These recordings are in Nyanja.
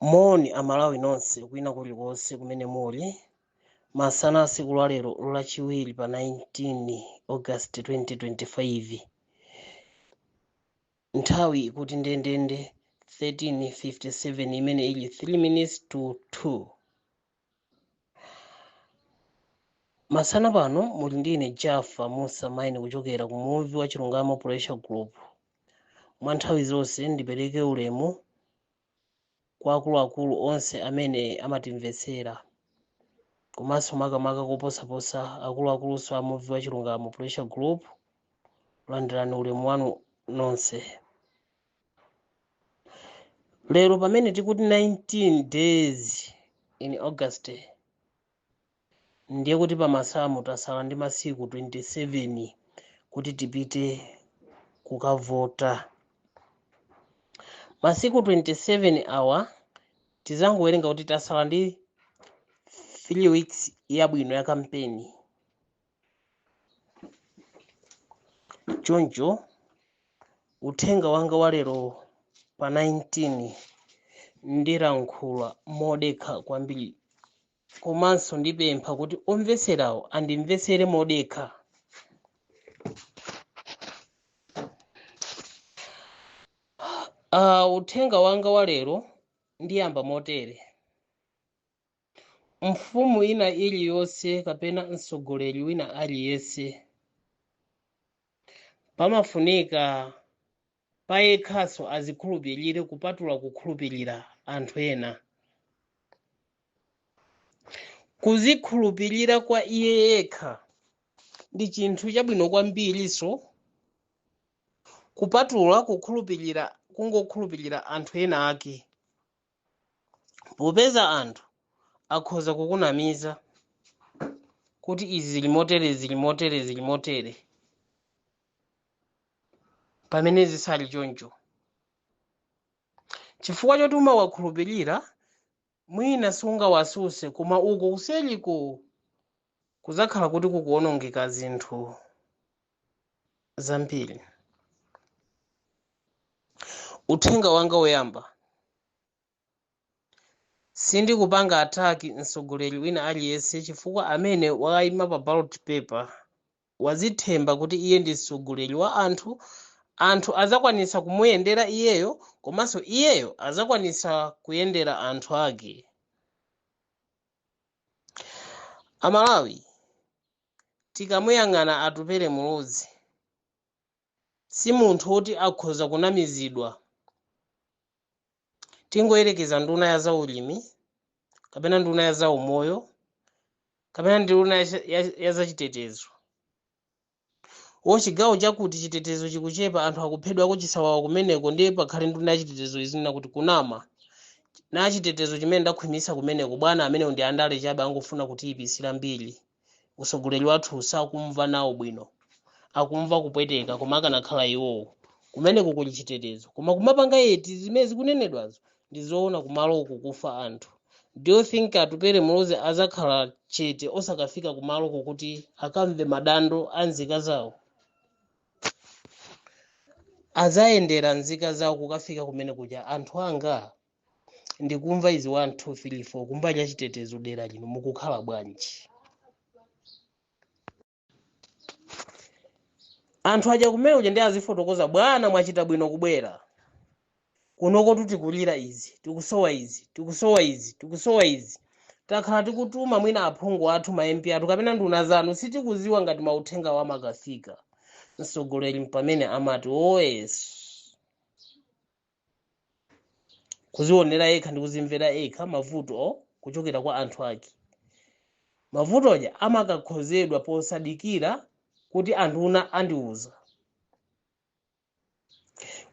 Moni amalawi nonse kwina kulikonse kumene muli, masana a tsiku la lero lachiwiri pa 19 August 2025 nthawi ikuti ndendende 13:57 imene ili 3 minutes to 2. Masana pano muli ndi ine Jaffa Musa Maine kuchokera ku muvi wa Chilungamo Pressure Group. Mwa nthawi zonse ndipereke ulemu kwa akuluakulu onse amene amatimvetsera komanso makamaka koposaposa akuluakulunso a muvi wa Chilungamo Pressure Group, landirani ulemu wanu nonse. Lero pamene tikuti 19 days in August, ndiye kuti pamasamu tasala ndi masiku 27 kuti tipite kukavota. Masiku 27 awa tizangowerenga kuti tasala ndi 3 weeks yabwino ya kampeni. Choncho uthenga wanga wa lero pa 19 ndilankhula modekha kwambiri komanso ndipempha kuti omvetserawo andimvetsere modekha. Uthenga wanga wa lero ndiyamba motere. Mfumu ina iliyonse kapena mtsogoleri wina aliyense pamafunika payekhanso azikhulupirire kupatula kukhulupirira anthu ena. Kuzikhulupirira kwa iye yekha ndi chinthu chabwino kwambirinso kupatula kungokhulupirira anthu ena ake, popeza anthu akhoza kukunamiza kuti izi zili motere, zili motere, zili motere, pamene zisali choncho. Chifukwa choti umawakhulupirira, mwina sungawasuse, koma uko kuseliko kuzakhala kuti kukuonongeka zinthu zambiri. Uthenga wanga woyamba, sindikupanga attack mtsogoleri wina aliyense chifukwa amene waima pa ballot paper wazithemba kuti iye ndi mtsogoleri wa anthu, anthu azakwanitsa kumuyendera iyeyo komanso iyeyo azakwanitsa kuyendera anthu ake. Amalawi, tikamuyang'ana Atupele Muluzi si munthu woti akhoza kunamizidwa. Tingoyerekeza nduna ya zaulimi kapena nduna ya zaumoyo kapena nduna ya zachitetezo, wo chigawo chakuti chitetezo chikuchepa, anthu akuphedwako chisawawa kumeneko, ndiye pakhale nduna ya chitetezo izinena kuti kunama na chitetezo chimene ndakhwimitsa kumeneko bwana, amenewo ndi andale chabe, angofuna kutiyipisira mbiri, utsogoleri wathu sakumva nawo bwino, akumva kupweteka, koma akanakhala iwowo kumeneko kuli chitetezo. Koma kumapanga eti zimene zikunenedwazo ndi zoona, kumaloko kufa anthu. Do you think Atupele Muluzi azakhala chete osakafika kumaloko kuti akamve madando a nzika zawo? Azayendera nzika zawo kukafika kumene kuja. Anthu anga, ndikumva izi 1 2 3 4 kumbali ya chitetezo dera lino mukukhala bwanji? Anthu aja kumene kuja ndi azifotokoza, bwana mwachita bwino kubwera kunoko, tikulira izi, tikusowa izi, tikusowa izi, tikusowa izi, takhala tikutuma mwina aphungu athu, ma MP athu kapena nduna zanu, sitikuziwa ngati mauthenga wa amakafika. Mtsogoleri mpamene amati oh yes, kuzionera yekha ndi kuzimvera yekha mavuto kuchokera kwa anthu ake. Mavuto aja amakakhozedwa posadikira kuti anduna andiuza.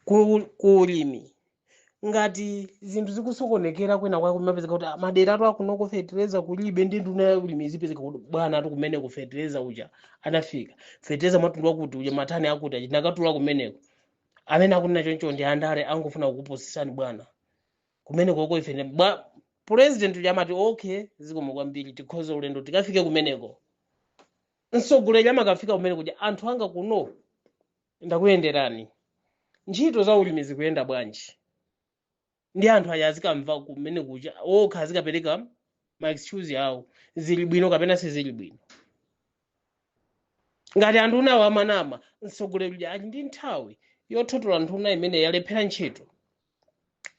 Ku ulimi ngati zinthu zikusokonekera kwina kwake, kumapezeka kuti madera atu akunoko fetereza kulibe, ndi nduna ya ulimi izipezeka kuti bwana atu kumeneko fetereza uja anafika, fetereza mwatundu wakuti uja matani akuti achinakatula kumeneko. Amene akunena choncho ndi andale, angofuna kukupusisani bwana. Kumeneko uko ife president uja amati okay, zikomo kwambiri, tikhoze ulendo tikafike kumeneko. Mtsogoleri amakafika kumene kuja, anthu anga kuno ndakuyenderani, ntchito za ulimi zikuyenda bwanji? Ndi anthu aja azikamva kumene kuja, okha azikapereka ma excuse awo, zili bwino kapena sizili bwino. Ngati anthu unawo amanama, mtsogoleri uja ali ndi nthawi yothotola nduna imene yalephera ntchito,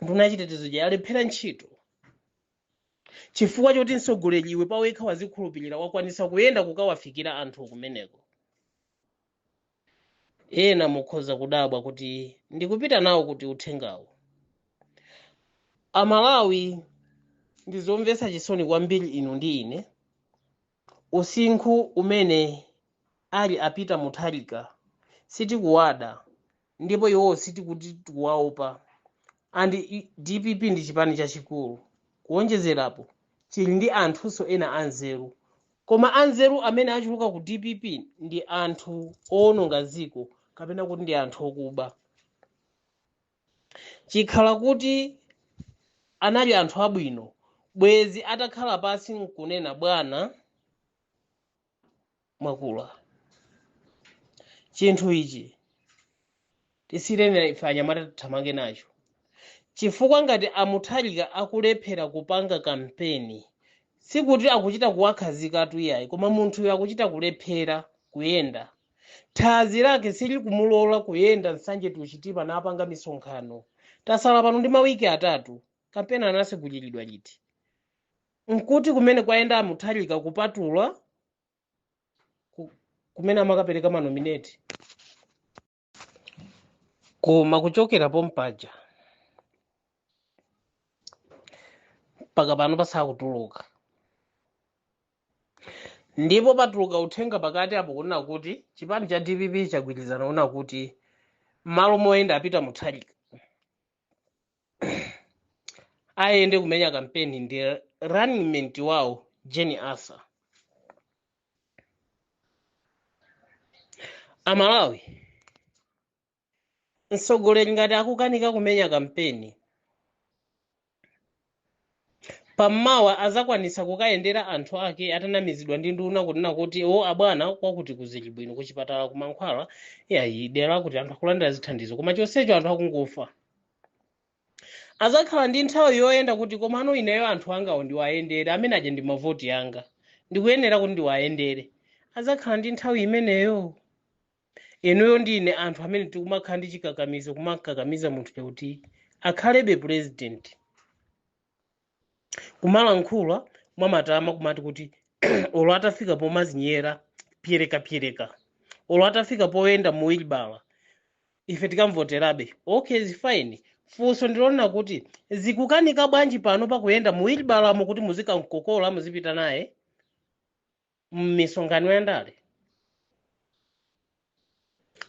nduna yachitetezo ija yalephera ntchito, chifukwa choti mtsogoleri iwe pawekha wazikhulupirira, wakwanisa kuyenda kukawafikira anthu kumeneko. Ena mukhoza kudabwa kuti ndikupita nawo kuti uthengawo. Amalawi, ndizomvetsa chisoni kwambiri inu ndi ine, usinkhu umene ali a Peter Mutharika sitikuwada, ndipo iwowo sitikuti tikuwaopa. And DPP ndi chipani chachikulu, kuwonjezerapo chili ndi anthunso ena anzeru, koma anzeru amene achuluka ku DPP ndi anthu owononga dziko kapena kuti ndi anthu okuba. Chikhala kuti anali anthu abwino, bwezi atakhala pasi nkunena, "Bwana, mwakula, chinthu ichi tisiyireni ife anyamata tithamange nacho." Chifukwa ngati a Mutharika akulephera kupanga kampeni, sikuti akuchita kuwakhazikatu iyayi, koma munthuyo akuchita kulephera kuyenda, thanzi lake sili kumulola kuyenda Nsanje to Chitipa napanga misonkhano. Tasala pano ndi mawiki 3. Kampeni anaseguliridwa liti? Nkuti kumene kwayenda a Mutharika kupatula kumene amakapereka ma nominate? Koma kuchokera pompaja mpaka pano pasakutuluka, ndipo patuluka uthenga pakati apo kunena kuti chipani cha DPP chagwirizana kunena kuti malo moyenda a Peter Mutharika, ayende kumenya kampeni ndi running mate wawo Jane Ansah. Amalawi, mtsogoleri ngati akukanika kumenya kampeni, pammawa azakwanisa kukayendera anthu ake atanamizidwa ndi nduna kunena kuti, "O abwana, kwakuti kuzili bwino, kuchipatala kumankhwala, yayi, dera kuti anthu akulandira zithandizo," koma chonsecho anthu akungofa? Azakhala ndi nthawi yoyenda kuti, "Komano ineyo anthu angawo ndiwayendere, amene aja ndi mavoti anga, ndikuyenera kuti ndiwayendere"? Azakhala ndi nthawi imeneyo? Inuyo ndine anthu amene tikumakhala ndi chikakamizo kumakakamiza munthu chakuti akhalebe president, kumalankhula mwamatama, kumati kuti olo atafika pomazinyera pyereka pyereka, olo atafika poyenda muwilibala, ife tikamvoterabe. Okay, is fine. Funso ndilonena kuti zikukanika bwanji pano pakuyenda muwilibalamo kuti muzikamkokola, muzipita naye mmisonkhano ya ndale?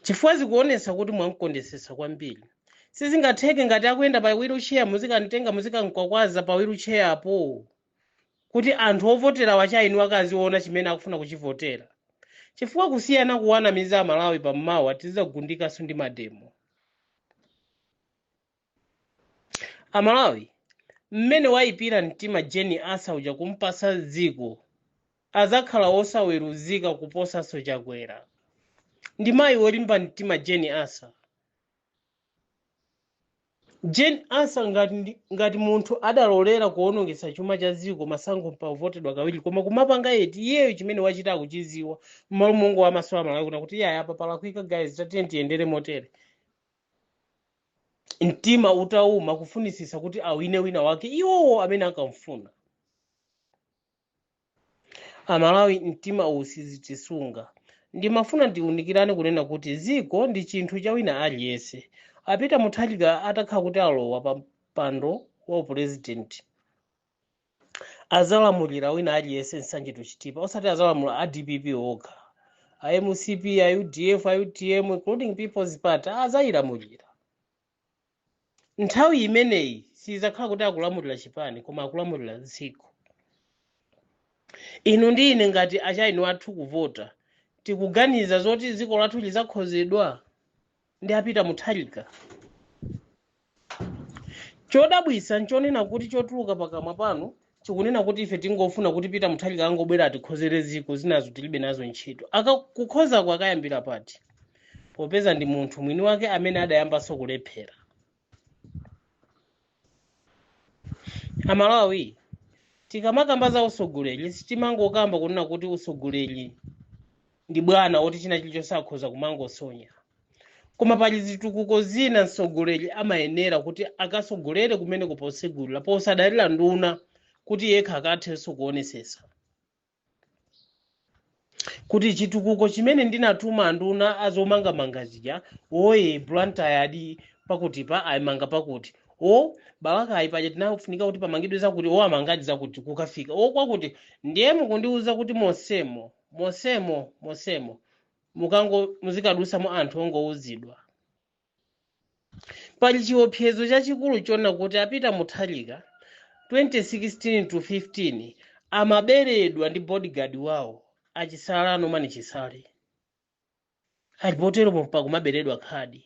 Chifukwa zikuonetsa kuti mwamkondesesa kwambiri. Sizingatheke ngati akuyenda pa wheelchair, muzikamtenga, muzikamkwakwaza pa wheelchair apo, kuti anthu ovotera wachainu akaziona chimene akufuna kuchivotera. Chifukwa kusiyana kuwanamiza Amalawi, pammawa tizizagundikanso ndi mademo. Amalawi, mmene wayipira mtima Jane Ansah uja kumpasa dziko, azakhala osaweruzika kuposanso Chakwera. Ndi mayi wolimba mtima Jane Ansah. Jane Ansah ngati munthu adalolera kuwonongetsa chuma cha dziko, masankho mpavotedwa kawiri, koma kumapanga eti iyeyo chimene wachita akuchiziwa, mmalo mongo wamaso Amalawi kuna kuti, "Yaya, apa palakwika guys, tatiye tiyendere motere," mtima utauma kufunisisa kuti awine wina wake iwowo amene akamfuna. Amalawi, mtima uwu sizitisunga. Ndimafuna ndiunikirane kunena kuti dziko ndi chinthu cha wina aliyense. A Peter Mutharika atakhala kuti alowa pa mpando wa upurezidenti, azalamulira wina aliyense Nsanje to Chitipa, osati azalamula a DPP okha. A MCP, a UDF, a UTM, including People's Party, azayilamulira. Nthawi imeneyi sizakhala kuti akulamulira chipani, koma akulamulira dziko. Inu ndi ine ngati achainu athu kuvota, tikuganiza zoti dziko lathu lizakhozedwa ndi a Peter Mutharika? Chodabwisa nchonena kuti chotuluka pakamwa pano chikunena kuti ife tingofuna kuti Peter Mutharika angobwera atikhozere dziko, zinazo tilibe nazo ntchito. Kukhozako akayambira pati, popeza ndi munthu mwini wake amene adayambanso kulephera? Amalawi, tikamakamba za usogoleri, sitimangokamba kunena kuti usogoleri ndi bwana woti china chilichonse akhoza kumangosonya, koma pali zitukuko zina mtsogoleri amayenera kuti akasogolere kumene kuposegulira, posadalira nduna kuti yekha akathenso kuonesesa kuti chitukuko chimene ndinatuma nduna azomangamanga zija, oye Blantyre adi pakuti pa ayimanga pakuti, o Balaka ayi paja tinafunika kuti pamangidwe zakuti, o amangadi zakuti kukafika o kwakuti. Ndiye mukundiuza kuti mosemo mosemo mosemo mukango muzikadusamo anthu ongouzidwa. Pali chiopsezo chachikulu chona kuti a Peter Mutharika 2016 to 15 amaberedwa ndi bodyguard wawo achisale anomani Chisale ali potero pakumaberedwa khadi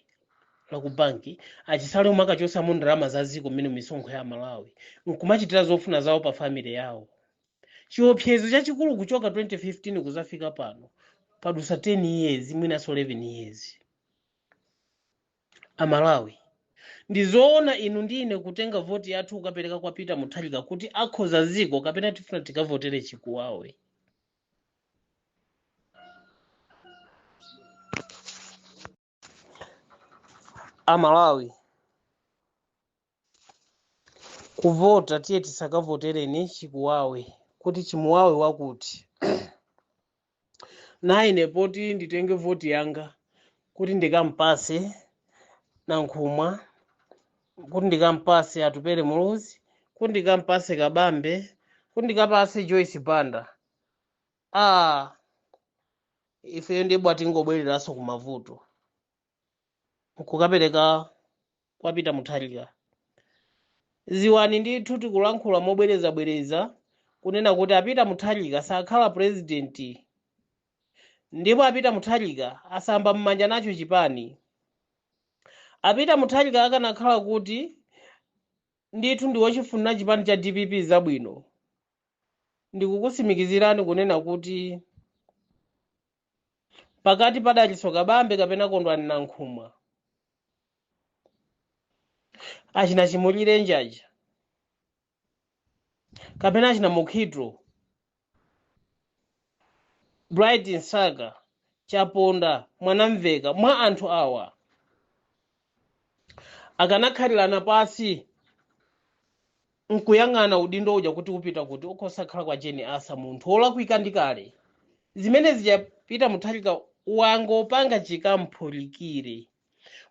la ku banki, achisale omwe akachosamo ndalama za ziko mmene misonkho ya Malawi nkumachitira zofuna zawo pa family yawo. Chiopsezo chachikulu kuchoka 2015 kuzafika pano, padusa 10 years, mwinanso 11 years. Amalawi, ndizoona inu ndi ine kutenga voti yathu kukapereka kwa Peter Mutharika kuti akhoza ziko, kapena tifuna tikavotere chikuwawe? Amalawi, kuvota tiye tisakavotereni chikuwawe kuti chimuwawe wakuti naine poti nditenge voti yanga kuti ndikampase Nankhumwa, kuti ndikampase Atupele Muluzi, kuti ndikampase Kabambe, kuti ndikapase Joyce Banda. Ifeyo ndiye tingobwereranso kumavuto kukapereka kwa Peter Mutharika. Ziwani ndithu, tikulankhula mobwerezabwereza kunena kuti a Peter Mutharika sakhala president, ndipo a Peter Mutharika asamba m'manja nacho chipani. A Peter Mutharika akanakhala kuti ndithu ndi wochifunira chipani cha DPP zabwino, ndikukusimikizirani kunena kuti pakati pa Dalitso Kabambe kapena Kondwani Nankhumwa, achina Chimulire Njaja kapena achina Mukhito, Bright Msaka, Chaponda, Mwanamveka, mwa anthu awa akanakhalirana pasi nkuyang'ana udindo uja kuti upita kuti, ukhosakhala kwa Jane Ansah, munthu wolakwika ndi kale zimene zija. Peter Mutharika wangopanga chikamphulikire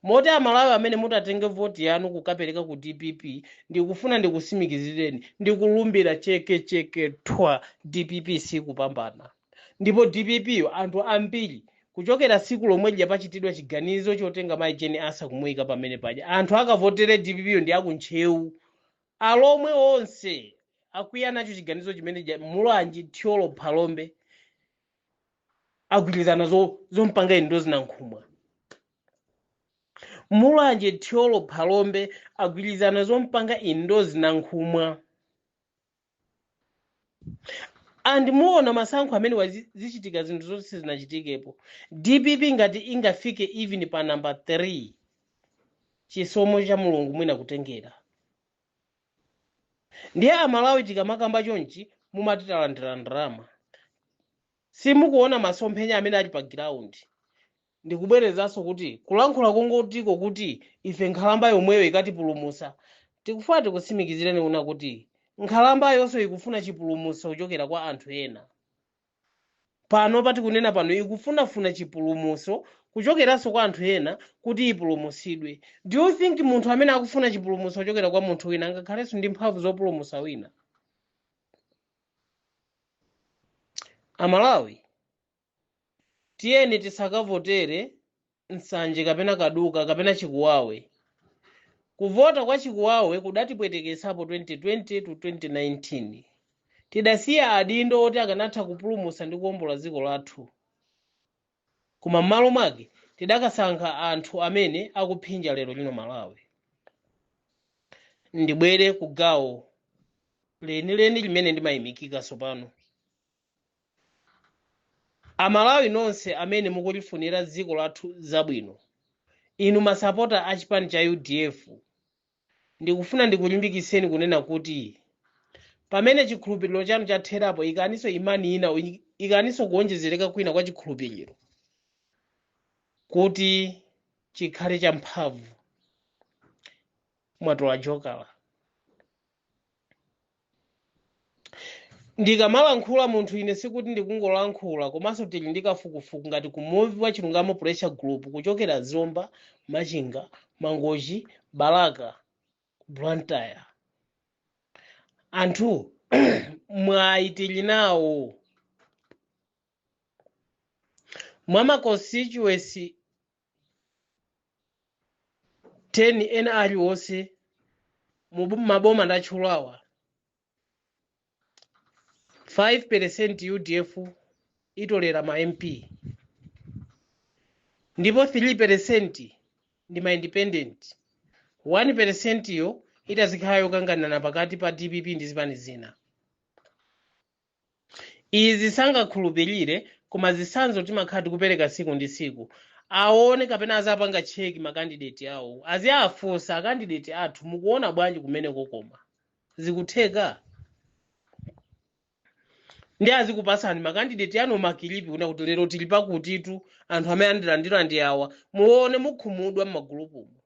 moti Amalawi amene mutatenge voti yanu kukapereka ku DPP, ndikufuna ndikusimikizireni, ndikulumbira cheke cheke thwa, DPP sikupambana. Ndipo DPP yo anthu ambiri kuchokera tsiku lomwe lija pachitidwa chiganizo chotenga mayi Jane Ansah kumuyika pamene paja, anthu akavotere DPP yo ndi akuntchewu, alomwe onse akwiya nacho chiganizo chimene Mulanje, Thyolo, Phalombe agwirizana zompanga ine ndozinankhumwa. Mulanje, Thyolo, Phalombe agwirizana zompanga indozinankhumwa. And muona masankho amene zichitika zinthu zonse zinachitikepo. DPP ngati ingafike even pa number 3, chisomo cha Mulungu mwina kutengera. Ndiye Amalawi, tikamakamba chonchi mumati talandira ndalama, simukuona masomphenya amene ali pa ground. Ndikubwerezanso kuti kulankhula kungotiko kuti ife nkhalamba yomweyo ikatipulumusa, tikufuna tikusimikizireni una kuti nkhalamba yonso ikufuna chipulumutso kuchokera kwa anthu ena. Pano patikunena pano ikufunafuna chipulumutso kuchokeranso kwa anthu ena kuti ipulumutsidwe. Do you think munthu amene akufuna chipulumutso kuchokera kwa munthu wina angakhalenso ndi mphamvu zopulumutsa wina? Amalawi, tiyeni tisakavotere nsanje kapena kaduka kapena chikuwawe. Kuvota kwa chikuwawe kudatipwetekesapo 2020 to 2019. Tidasiya adindo oti akanatha kupulumutsa ndi kuwombola dziko lathu, koma m'malo mwake tidakasankha anthu amene akuphinja lero lino Malawi. Ndibwere ku gawo lenileni limene ndimayimikika tsopano. Amalawi nonse amene mukulifunira dziko lathu zabwino, inu masapota a chipani cha UDF, ndikufuna ndikulimbikitseni kunena kuti Pamene chikhulupiriro chanu chatherapo, ikaninso imani ina, ikaninso kuwonjezereka kwina kwa chikhulupiriro kuti chikhale champhamvu. Mwatola jokala. Ndikamalankhula munthu ine sikuti ndikungolankhula, komanso tili ndi kafukufuku ngati ku Muvi wa Chilungamo Pressure Group kuchokera Zomba, Machinga, Mangochi, Balaka, Blantyre. Anthu mwayi tili nawo mwa ma constituency 10 ena aliwonse mu maboma ndatchulawa, 5% UDF itolera ma MP ndipo 3% ndi ma independent, 1% yo itazikhala yokanganana pakati pa DPP ndi zipani zina. Izi sangakhulupirire, koma zitsanzo timakhala tikupereka tsiku ndi tsiku. Aone kapena azapanga check ma candidate awo, aziafunsa a candidate athu, mukuona bwanji kumeneko, koma zikutheka? Ndi azikupasani ma candidate anu ma clip kuna kuti lero tili pakutitu, anthu amene andilandira ndi awa. Muone, mukhumudwa m'magulupumo.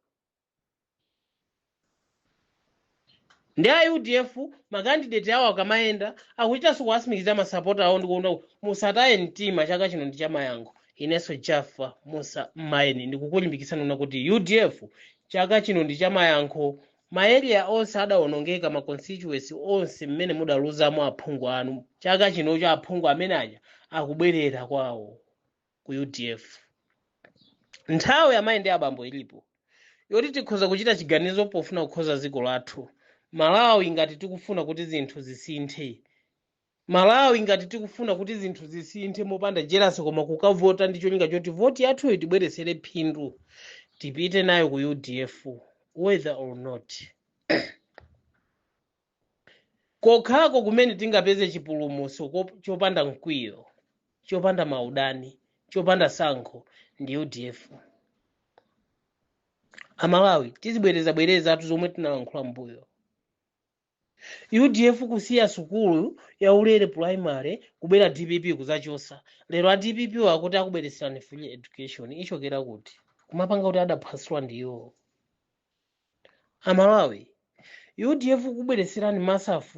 Ndi a UDF ma candidate awo akamayenda akuchitanso kuwasimikiza masapota awo ndikuona musataye mtima, chaka chino ndi chamayankho. Inenso Jaffa Musa Maeni ndikukulimbikitsani kuna kuti UDF chaka chino ndi chamayankho. Ma area onse adawonongeka, ma constituency onse mmene mudaluzamo aphungu anu, chaka chinocho aphungu amene aja akubwerera kwawo ku UDF. Nthawi, amayi ndi abambo, ilipo yoti tikhoza kuchita chiganizo pofuna kukhoza dziko lathu Malawi. Ngati tikufuna kuti zinthu zisinthe Malawi, ngati tikufuna kuti zinthu zisinthe mopanda jealous, koma kukavota ndi cholinga choti voti yathuyo tibweresere phindu, tipite nayo ku UDF whether or not. Kokhako kumene tingapeze chipulumutso chopanda mkwiyo, chopanda maudani, chopanda sankho ndi UDF. Amalawi, tizibwerezabwereza atu zomwe tinalankhula mbuyo. UDF kusiya sukulu yaulere primary, kubwera DPP kuzachosa. Lero a DPP akuti akubweretserani free education, ichokera kuti? Kumapanga kuti adaphwasula ndiwo. Amalawi, UDF kubweretserani MASAF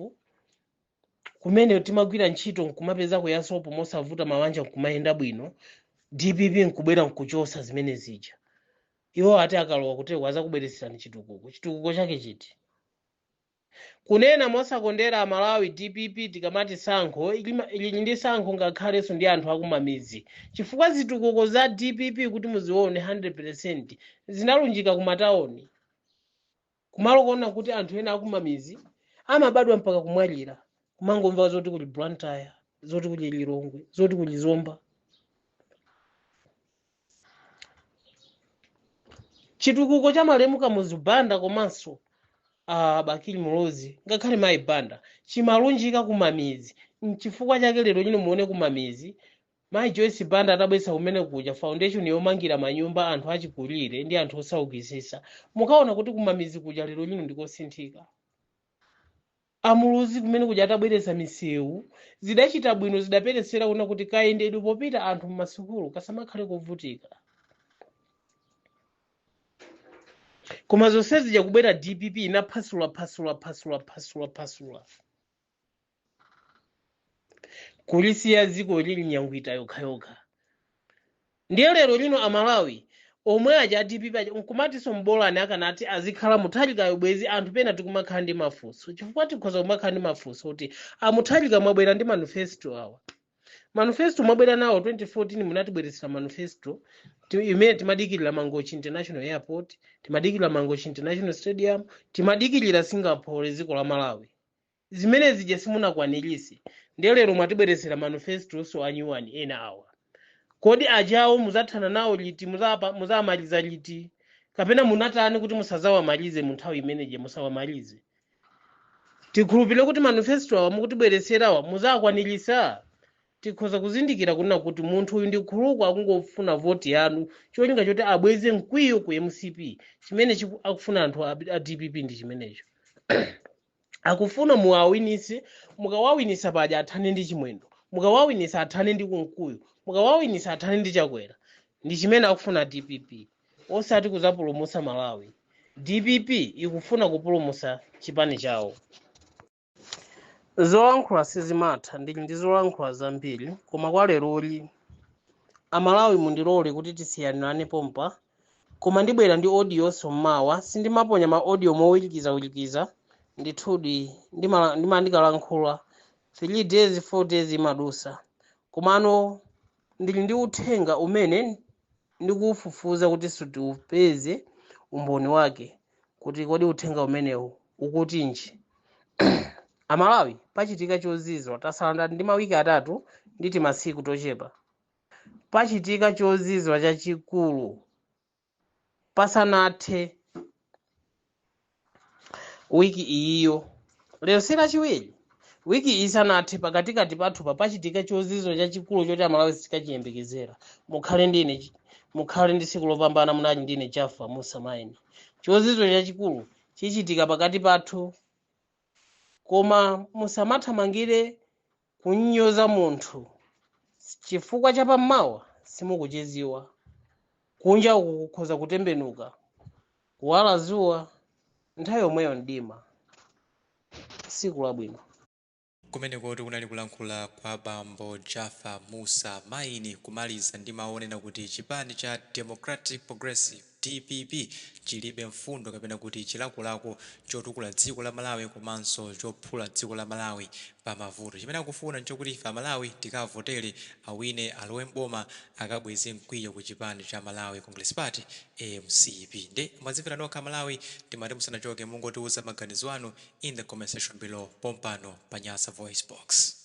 kumene timagwira ntchito nkumapeza kuyasopo mosavuta, mawanja nkumayenda bwino. DPP nkubwera nkuchosa zimene zija. Iwo ati akalowa kuteko azakubweretserani chitukuko. Chitukuko chake chiti? Kunena mosakondera, Amalawi, DPP tikamati sankho ili ndi sankho ngakhalenso ndi anthu akumamizi, chifukwa zitukuko za DPP kuti muzione 100% zinalunjika kumatawuni, kumalo kuona kuti anthu ena akumamizi amabadwa mpaka kumwalira kumangomva zoti kuli Blantyre, zoti kuli Lilongwe, zoti kuli Zomba. Chitukuko cha malemu Kamuzu Banda komanso Bakili Muluzi, ngakhale mayi Banda, chimalunjika kumamizi. Nchifukwa chake lero lino muone kumamizi, mayi Joyce Banda atabwetsa kumene kuja foundation yomangira manyumba anthu achikulire ndi anthu osaukitsitsa, mukaona kuti kumamizi kuja lero lino ndikosinthika. Amuluzi kumene kuja atabweretsa misewu, zidachita bwino, zidaperesera kuona kuti kayendedwe popita anthu mmasukulu kasamakhale kovutika. Koma zonse zija kubwera DPP inaphasula, phasula, phasula, phasula, phasula, kulisiya dziko lili nyangwita yokhayokha. Ndiye lero lino Amalawi, omwe aja a DPP aja nkumatinso mbolani akanati azikhala Mutharikayo bwezi anthu pena tikumakhala ndi mafunso, chifukwa tikhoza kumakhala ndi mafunso kuti aMutharika mwabwera ndi manifesto awa, manifesto mwabwera nawo 2014 munatibweretsera manifesto imene timadikirira Mangochi International Airport, timadikirira Mangochi International Stadium, timadikirira Singapore dziko la Malawi. Zimene zija simunakwanirise. Ndiye lero mwatibweretsera manifesto so anyuwani ena awa. Kodi ajawo muzathana nawo liti? Muzamaliza liti? Kapena munatani kuti musazawamalize mu nthawi imeneje? Musawamalize. Tikhulupirire kuti manifesto awa mukutibweretserawa muzakwanirisa? Tikhoza kuzindikira kunena kuti munthu uyu ndi khuluku, akungofuna voti yanu cholinga choti abweze mkwiyo ku MCP. Chimene akufuna anthu a DPP ndi chimenecho. Akufuna muwawinise. Mukawawinisa paja athane ndi Chimwendo, mukawawinisa athane ndi Kunkuyu, mukawawinisa athane ndi Chakwera. Ndi chimene akufuna DPP, osati kuzapulumutsa Malawi. DPP ikufuna kupulumutsa chipani chawo. Zolankhula sizimatha, ndili ndi zolankhula zambiri, koma kwa leroli, Amalawi, mundilole kuti tisiyanirane pompa, koma ndibwera ndi audio mmawa. Sindimaponya ma audio mowirikiza wirikiza ndithudi. Ndikalankhula 3 days, 4 days imadusa. Komano ndili ndi uthenga umene ndikuwufufuza kuti sitiupeze umboni wake, kuti kodi uthenga umenewu ukutinji? Amalawi, pachitika chozizwa. Tasala ndi mawiki 3 nditi masiku tochepa. Pachitika chozizwa chachikulu pasanathe wiki iyiyo. Lero si Lachiwiri? Wiki isanathe, pakatikati pathupa, pachitika chozizwa chachikulu choti Amalawi sitikachiyembekezera. Mukhale ndine, mukhale ndi tsiku lopambana. Munali ndine Jaffa Musa Maini. Chozizwa chachikulu chichitika pakati pathu, koma musamathamangire kunyoza munthu chifukwa chapammawa simukuchiziwa. Kunja uku kukhoza kutembenuka, kuwala zuwa, nthawi yomweyo mdima. Tsiku labwino. Kumeneko kunali kulankhula kwa bambo Jaffa Musa Maini, kumaliza ndi mawu onena kuti chipani cha Democratic Progressive, DPP, chilibe mfundo kapena kuti chilakolako chotukula dziko la Malawi komanso chophula dziko la Malawi pa mavuto. Chimene akufuna nchokuti ife Amalawi tikavotere, awine, alowe mboma, akabweze mkwiyo ku chipani cha Malawi Congress Party, MCP. Nde mwadzimvera nokha, Malawi. Timati musanachoke, mungotiuza maganizo anu in the comment section below pompano pa Nyasa Voice Box.